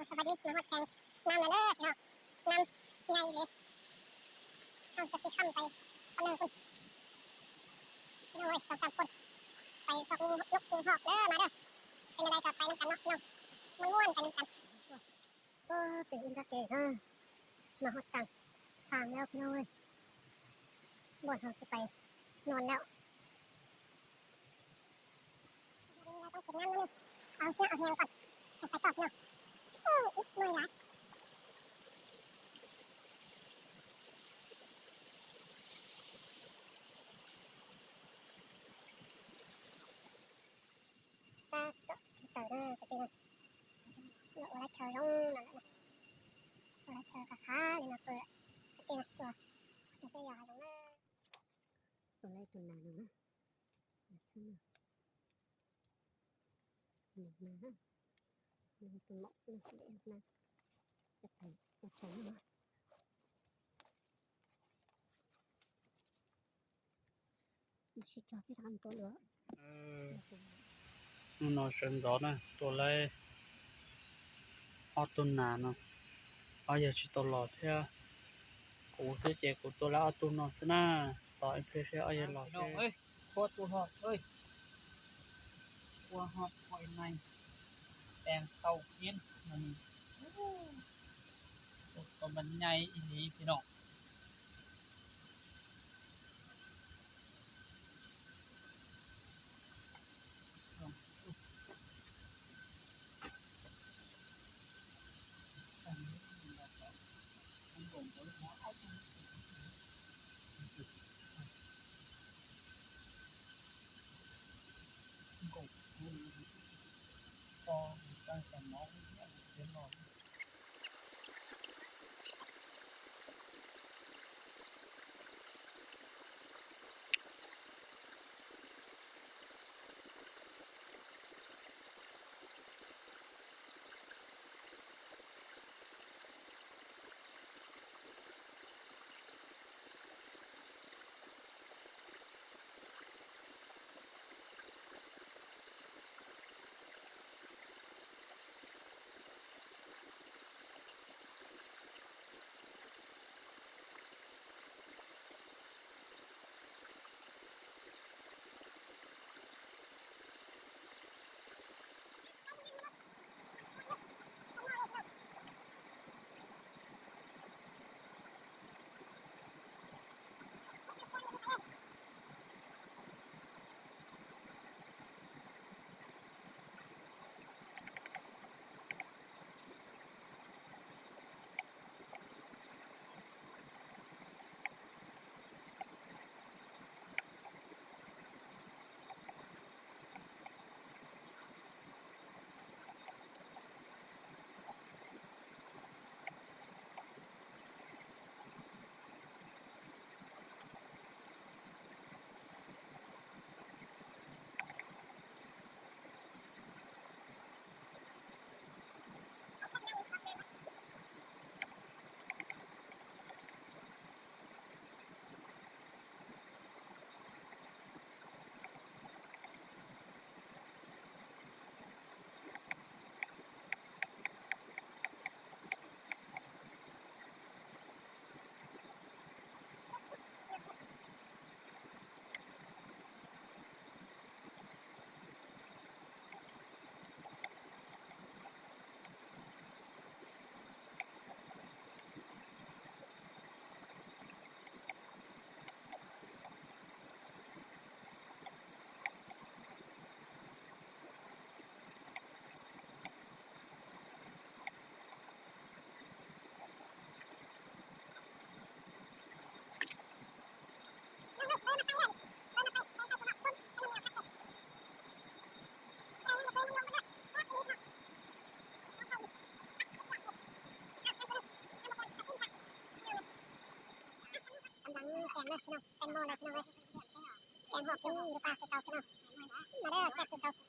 สวัสดี มาฮอดแคมป์น้ำแล้วเด้อพี่น้อง น้ำใหญ่เลย เฮาจะสิข้ามไปคนหนึ่งพุ่น พี่น้องเอ้ย สองสามคน ไปซอกนี้นกนี้ฮอกเด้อ มาเด้อ เป็นอะไรก็ไปนำกันเนาะพี่น้อง ม่วนๆไปนำกัน โอ้ ตื่นอินรักเกเด้อ มาฮอดกลางทางแล้วพี่น้องเอ้ย บ่อนเฮาสิไปนอนแล้ว เราต้องกินน้ำนิดนึง เอาเพื่อเอาแฮงก่อน ไปต่อพี่น้อง อู้ อิดเมื่อยหลาย Tab tom tawm na kwv tij na, ua lab chaw zoo no lawm na, ua lab chaw qab qab li no pw lawm kwv tij na, ua rau peb yos hav zoov na. Ua lab tus nas no na, nas txheeb na, nas na, tus maum xwb na, dej na, cov tais ua chaw na. Sib cog peb rov qab mus tua dua. Hnub no sawv ntxov na tua lawm ob tug nas no, ob yawg tsis tau los thiab. Kuv thiab ces kuv tua lawm ob tug no xwb na, tos ib pliag seb ob yawg los thiab. Ua tus hom, ua hom poi nai, tau kiab no ni, tau mas nyai ib li phi no. Kem na, kem na, kem hom kem ntawd pa tau kem na, mas da kem tau.